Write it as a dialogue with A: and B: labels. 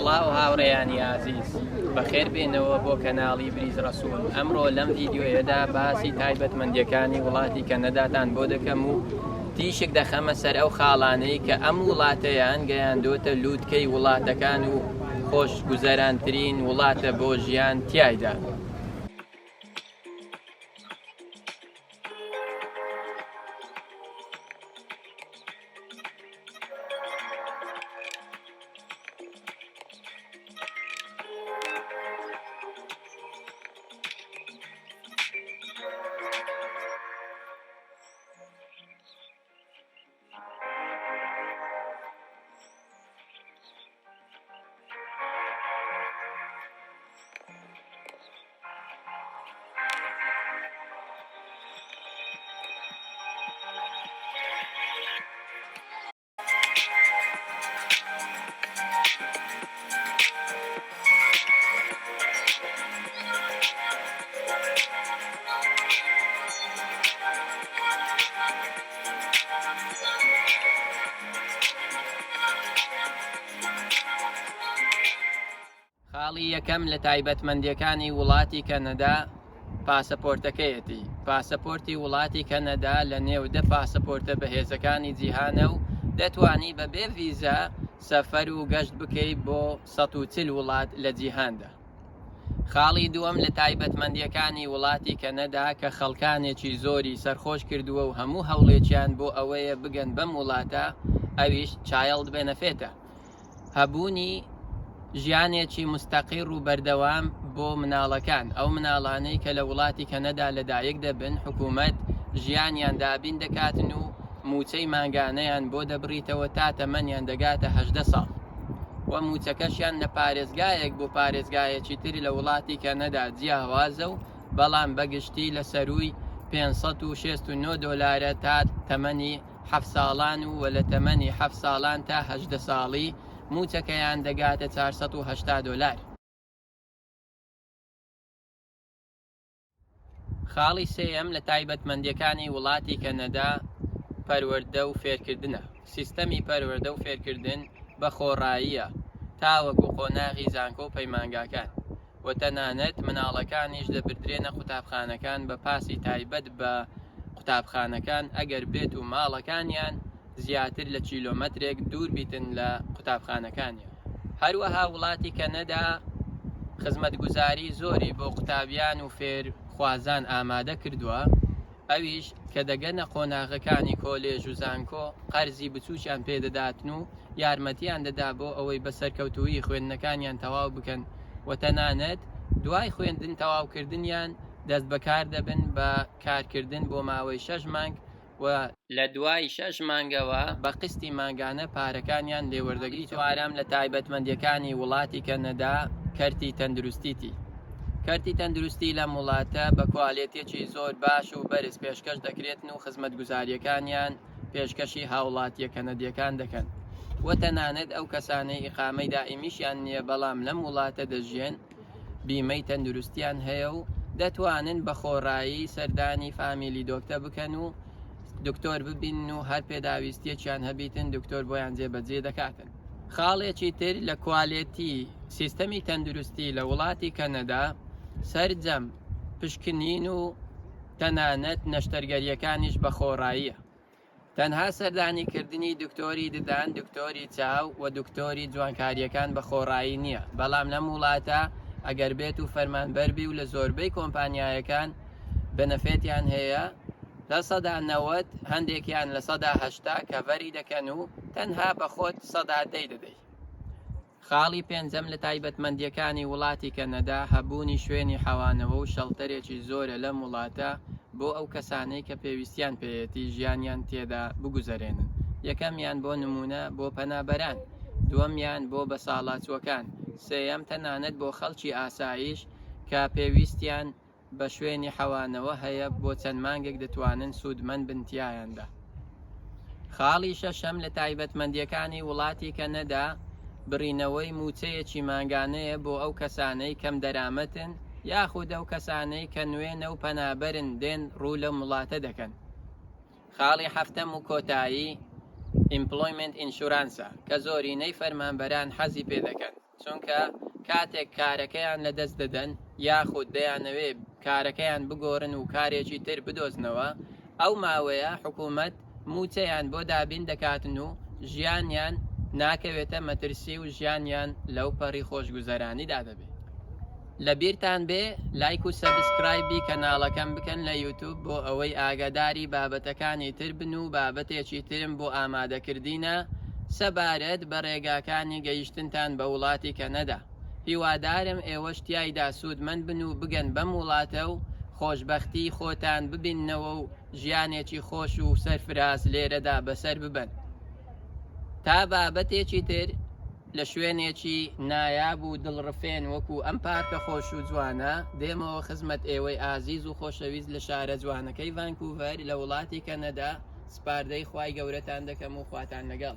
A: سڵاو هاوڕێیانی ئازیز بەخێر بێنەوە بۆ کەناڵی بریز ڕەسوڵ ئەمڕۆ لەم ڤیدیۆیەدا باسی تایبەتمەندیەکانی وڵاتی کەنەداتان بۆ دەکەم و تیشک دەخەمە سەر ئەو خاڵانەی کە ئەم وڵاتەیان گەیاندۆتە لووتکەی وڵاتەکان و خۆشگوزەرانترین وڵاتە بۆ ژیان تیایدا. خاڵی یەکەم لە تایبەتمەندییەکانی وڵاتی کەنەدا پاسەپۆرتەکەیەتی. پاسەپۆرتی وڵاتی کەنەدا لە نێو دە پاسەپۆرتە بەهێزەکانی جیهانە و دەتوانی بە بێ ڤیزا سەفەر و گەشت بکەی بۆ 140 وڵات لە جیهاندا. خاڵی دووەم لە تایبەتمەندییەکانی وڵاتی کەنەدا کە خەڵکانێکی زۆری سەرخۆش کردووە و هەموو هەوڵێکیان بۆ ئەوەیە بگەن بەم وڵاتە ئەویش child benefit ە. هەبوونی ژیانێکی موستەقیڕ و بەردەوام بۆ مناڵەکان، ئەو مناڵانەی کە لە وڵاتی کەنەدا لەدایک دەبن حکوومەت ژیانیان دابین دەکاتن و مووچەی مانگانەیان بۆ دەبڕیتەوە تا تەمەنیان دەگاتە 18 ساڵ و مووچەکەشیان لە پارێزگایەک بۆ پارێزگایەکی تر لە وڵاتی کەنەدا جیاوازە و بەڵام بەگشتی لە سەرووی 569 دۆلارە تا تەمەنی حەفت ساڵان و لە تەمەنی حەفت ساڵان تا 18 ساڵی مووچەکەیان دەگاتە 480 دۆلار. خاڵی سێیەم لە تایبەتمەندییەکانی وڵاتی کەنەدا پەروەردە و فێرکردنە. سیستەمی پەروەردە و فێرکردن بە خۆڕاییە تاوەکو قۆناغی زانکۆ و پەیمانگاکان و تەنانەت مناڵەکانیش دەبردرێنە قوتابخانەکان بە پاسی تایبەت بە قوتابخانەکان ئەگەر بێت و ماڵەکانیان زیاتر لە کیلۆمەترێک دوور بیتن لە قوتابخانەکانیان. هەروەها وڵاتی کەنەدا خزمەتگوزاری زۆری بۆ قوتابیان و فێرخوازان ئامادە کردووە، ئەویش کە دەگەنە قۆناغەکانی کۆلێژ و زانکۆ قەرزی بچووکیان پێدەداتن و یارمەتیان دەدا بۆ ئەوەی بە سەرکەوتوویی خوێندنەکانیان تەواو بکەن و تەنانەت دوای خوێندن تەواوکردنیان دەستبەکار دەبن بە کارکردن بۆ ماوەی شەش مانگ و لە دوای شەش مانگەوە بە قستی مانگانە پارەکانیان لێوەردەگریتەوە. چوارەم، لە تایبەتمەندیەکانی وڵاتی کەنەدا کەرتی تەندروستیتی. کەرتی تەندروستی لەم وڵاتە بە کوالێتیەکی زۆر باش و بەرز پێشکەش دەکرێتن و خزمەتگوزاریەکانیان پێشکەشی هاوڵاتیە کەنەدیەکان دەکەن و تەنانەت ئەو کەسانەی ئیقامەی دائیمیشیان نیە بەڵام لەم وڵاتە دەژیێن بیمەی تەندروستیان هەیە و دەتوانن بە خۆڕایی سەردانی family doctor بکەن و دکتۆر ببینن و هەر پێداویستیەکیان هەبیتن دکتۆر بۆیان جێبەجێ دەکاتن. خاڵێکی تر لە کوالێتی سیستەمی تەندروستی لە وڵاتی کەنەدا سەرجەم پشکنین و تەنانەت نەشتەرگەریەکانیش بە خۆڕاییە. تەنها سەردانی کردنی دکتۆری ددان، دکتۆری چاو و دکتۆری جوانکارییەکان بە خۆڕایی نییە، بەڵام لەم وڵاتە ئەگەر بێت و فەرمانبەر بی و لە زۆربەی کۆمپانیایەکان benefit یان هەیە 90% هەندێکیان 80% cover ی دەکەن و تەنها بە خۆت دەی دەدەی. خاڵی پێنجەم لە تایبەتمەندییەکانی وڵاتی کەنەدا هەبوونی شوێنی حەوانەوە و shelter ێکی زۆرە لەم وڵاتە بۆ ئەو کەسانەی کە پێویستیان پێیەتی ژیانیان تێدا بگوزەرێنن یەکەمیان بۆ نموونە بۆ پەنابەران دووەمیان بۆ بەساڵاچووەکان سێیەم تەنانەت بۆ خەڵکی ئاساییش کە پێویستیان بە شوێنی حەوانەوە هەیە بۆ چەند مانگێک دەتوانن سوودمەند بن تیایاندا. خاڵی شەشەم لە تایبەتمەندییەکانی وڵاتی کەنەدا بڕینەوەی مووچەیەکی مانگانەیە بۆ ئەو کەسانەی کەم دەرامەتن یاخود ئەو کەسانەی کە نوێنە و پەنابەرن دێن ڕوو لەم وڵاتە دەکەن. خاڵی حەفتەم و کۆتایی Employment Insurance ە کە زۆرینەی فەرمانبەران حەزی پێ دەکەن. چونکە کاتێک کارەکەیان لەدەست دەدەن یاخود دەیانەوێ کارەکەیان بگۆرن و کارێکی تر بدۆزنەوە ئەو ماوەیە حکوومەت مووچەیان بۆ دابین دەکاتن و ژیانیان ناکەوێتە مەترسی و ژیانیان لەو پەڕی خۆشگوزەرانیدا دەبێ. لە بیرتان بێ لایک و subscribe ی کەناڵەکەم بکەن لە یوتوب بۆ ئەوەی ئاگاداری بابەتەکانی تر بن و بابەتێکی ترم بۆ ئامادەکردینە سەبارەت بە ڕێگاکانی گەیشتنتان بە وڵاتی کەنەدا هیوادارم ئێوەش تیایدا سوودمەند بن و بگەن بەم وڵاتە و خۆشبەختی خۆتان ببیننەوە و ژیانێکی خۆش و سەرفراز لێرەدا بەسەر ببەن تا بابەتێکی تر لە شوێنێکی نایاب و دڵڕفێن وەکو ئەم پارکە خۆش و جوانە دێمەوە خزمەت ئێوەی ئازیز و خۆشەویست لە شارە جوانەکەی ڤانکوڤەر لە وڵاتی کەنەدا سپاردەی خوای گەورەتان دەکەم و خواتان لەگەڵ.